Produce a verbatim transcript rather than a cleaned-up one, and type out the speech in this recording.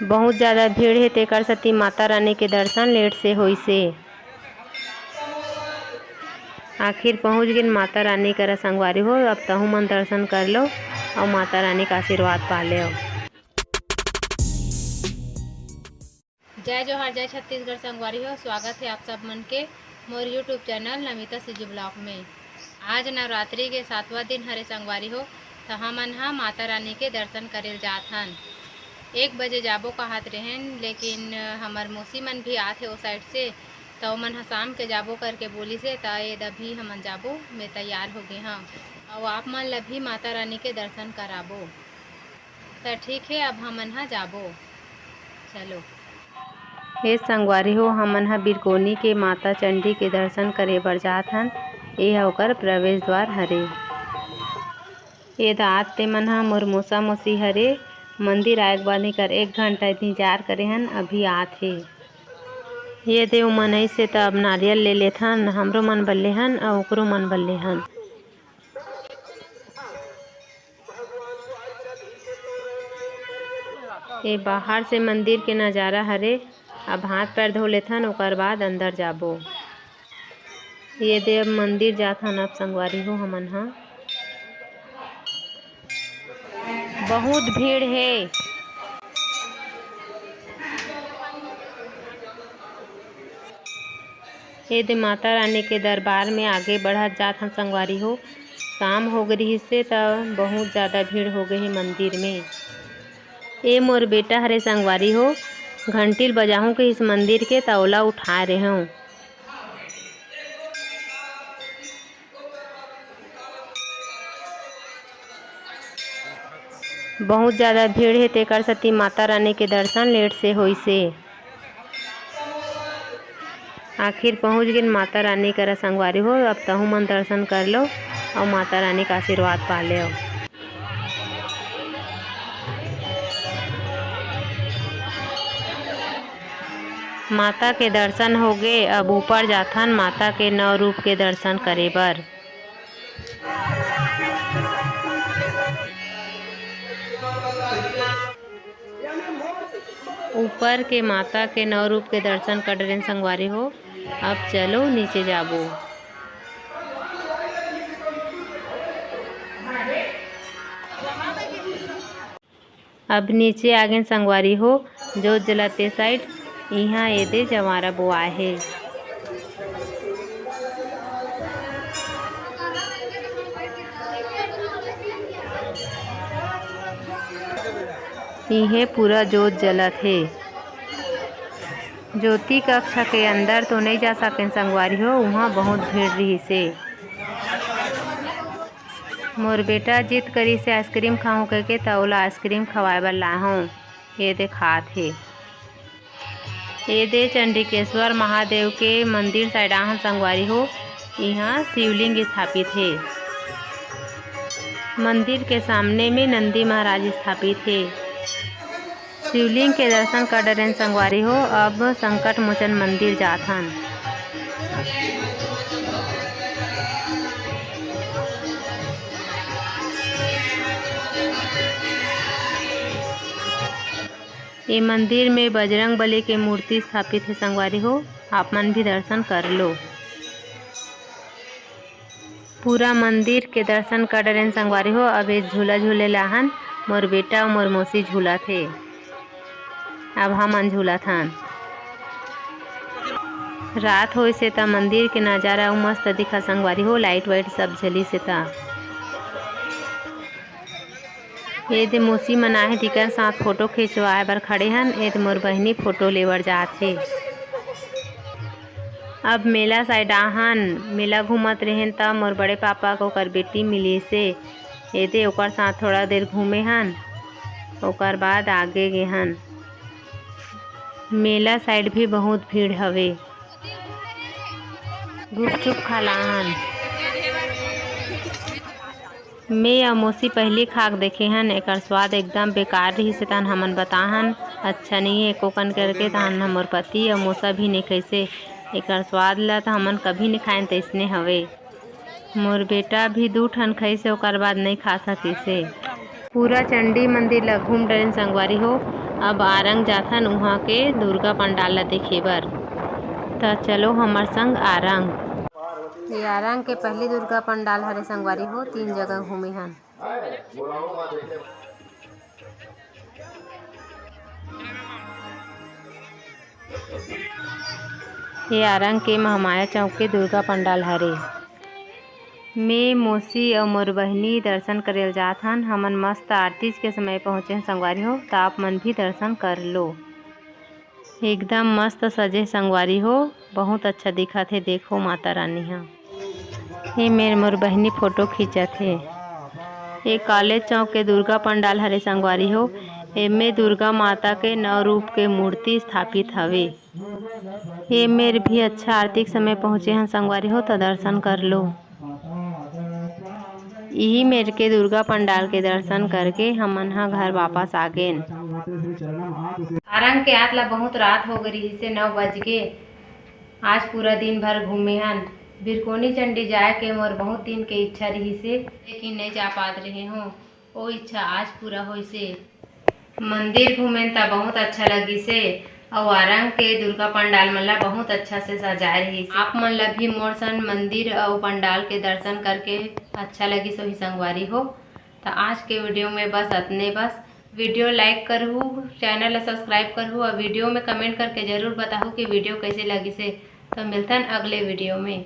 बहुत ज्यादा भीड़ हे, तेकर सेती माता रानी के दर्शन लेट से होइसे। आखिर पहुंच गेन माता रानी करा संगवारी हो। अब तहू मन दर्शन कर लो अउ माता रानी का आशीर्वाद पा लेव। जय जोहार, जय छत्तीसगढ़ संगवारी हो, स्वागत हे आप सब मन के मोर YouTube channel Namita CG blog में। आज नवरात्रि के सातवां दिन हरे संगवारी हो, त हमन ह माता रानी के दर्शन करे ल जात हन। एक बजे जाबो कहत रहेन, लेकिन हमर मौसी मन भी आत हे ओ साइड से, त ओमन ह शाम के जाबो करके बोलिस हे, त एद अभी हमन जाबो, मैं तैयार हो गे हंव, अउ आप मन ल भी माता रानी के दर्शन कराबो। त ठीक हे, अब हमन ह जाबो। चलो। हे संगवारी हो, हमन ह बिरकोनी के माता चंडी के दर्शन करे बर जात हन। ए ह ओकर प्रवेश द्वार हरे। एद आत ते मन ह मोर मोसा मोसी हरे। मंदिर आए के बाद इकर एक घंटा इंतजार करे हन, अभी आत हे। ये दे उमन अइसे त अब नारियल ले लेथन, हमरो मन बर लेहन अउ ओकरो मन बर लेहन। ये बाहर से मंदिर के नजारा हरे। अब हाथ पैर धो लेथन, ओकर बाद अंदर जाबो। ये दे अब मंदिर जाथन अब संगवारी हो हमन ह। बहुत भीड़ हे। ये दे माता रानी के दरबार में आगे बढ़त जात हन संगवारी हो। शाम हो गे रिहिस हे त बहुत ज्यादा भीड़ हो गे हे मंदिर में। ए मोर बेटा हरे संगवारी हो, घंटी ल बजाहूं कहिस मंदिर के, त ओला उठाए रेहेंव। बहुत ज्यादा भीड़ हे, तेकर सेती माता रानी के दर्शन लेट से होइसे। आखिर पहुंच गेन माता रानी करा संगवारी हो। अब तहू मन दर्शन कर लो अउ माता रानी का आशीर्वाद पा लेव। माता के दर्शन होगे, अब ऊपर जाथन माता के नौ रूप के दर्शन करे बर। ऊपर के माता के नौ रूप के दर्शन कर डरेन संगवारी हो। अब चलो नीचे जाबो। अब नीचे आगेन संगवारी हो, जोत जलाते साइड। इहाँ एदे जवारा बोआए हे। इहे पूरा जोत जलत हे। ज्योति कक्ष के अंदर तो नइ जा सकेन संगवारी हो, उहाँ बहुत भीड़ रिहिस हे। मोर बेटा जिद करिस हे आइसक्रीम खाहूं कहिके, त ओला आइसक्रीम खवाए बर लाहूं। ये दे खात हे। ये दे चंडिकेश्वर महादेव के मंदिर साइड आहन संगवारी हो। इहाँ शिवलिंग स्थापित हे। मंदिर के सामने में नंदी महाराज स्थापित हे। शिवलिंग के दर्शन कर डरेन संगवारी हो। अब संकट मोचन मंदिर जाथन। ये मंदिर में बजरंग बली के मूर्ति स्थापित हे संगवारी हो, आप मन भी दर्शन कर लो। पूरा मंदिर के दर्शन कर डरेन संगवारी हो। अब ये झूला झूले लाहन, मोर बेटा अउ मोर मौसी झूलत हे। अब हमन झूलत हन। रात होइस हे त मंदिर के नजारा अउ मस्त दिखा संगवारी हो, लाइट वाइट सब जलिस हे त। ये दे मौसी मन आहे, तिकर साथ फोटो खिंचवाए बर खड़े हन। ये दे मोर बहिनी फोटो लेबर जात हे। अब मेला साइड आहन, मेला घूमत रहेन त मोर बड़े पापा के ओकर बेटी मिलिसे। एदे ओकर साथ थोड़ा देर घूमे हन, ओकर बाद आगे गे हन। मेला साइड भी बहुत भीड़ हवे। गुपचुप खा लाहन। मैं अउ मौसी पहिली खा के देखे हन, एकर स्वाद एकदम बेकार रहिस हे, तहन हमन बताहन, "अच्छा नइ हे एको कन," करके। तहन हमर पति अउ मौसा भी नइ खइसे एकर स्वाद ला, त हमन कभी नइ खाएन, तइसने हवे। मोर बेटा भी दू ठन खइसे, ओकर बाद नइ खा सकिसे। पूरा चंडी मंदिर ला घूम डरेन संगवारी हो। अब आरंग जाथन उहाँ के दुर्गा पंडाल ला देखे बर। त चलो हमर संग आरंग। ये आरंग के पहली दुर्गा पंडाल हरे संगवारी हो, तीन जगह घूमे हन। ये आरंग के महामाया चौक के दुर्गा पंडाल हरे। मैं, मौसी अउ मोर बहिनी दर्शन करे ल जात हन। हमन मस्त आरती के समय पहुँचे हन संगवारी हो, त आप मन भी दर्शन कर लो। एकदम मस्त सजे संगवारी हो, बहुत अच्छा दिखत हे। देखो माता रानी ह, ये मेर मोर बहिनी फोटो खींचत हे। ये कॉलेज चौक के दुर्गा पंडाल हरे संगवारी हो, एमे दुर्गा माता के नौ रूप के मूर्ति स्थापित हवे। ये मेर भी अच्छा आरती के समय पहुँचे हन संगवारी हो, त दर्शन कर लो। इही मेर के दुर्गा पंडाल के दर्शन करके हमन ह घर वापस आ गेन। आरंग के आत ला बहुत रात हो गे रिहिसे, नौ बज गे। आज पूरा दिन भर घूमे हन। बिरकोनी चंडी जाए के मोर बहुत दिन के इच्छा रिहिसे, लेकिन नइ जा पात रहे हों। ओ इच्छा आज पूरा होइसे। मंदिर घूमेन त बहुत अच्छा लगिसे, अउ आरंग के दुर्गा पंडाल मन ला बहुत अच्छा से सजाए रहिस। आप मन ला भी मोर सन मंदिर अउ पंडाल के दर्शन करके अच्छा लगिस होही संगवारी हो। त आज के वीडियो में बस अतने बस। वीडियो like करहू, चैनल ला subscribe करहू अउ वीडियो में comment करके जरूर बताहू कि वीडियो कैसे लगिसे। तो मिलतन अगले वीडियो में।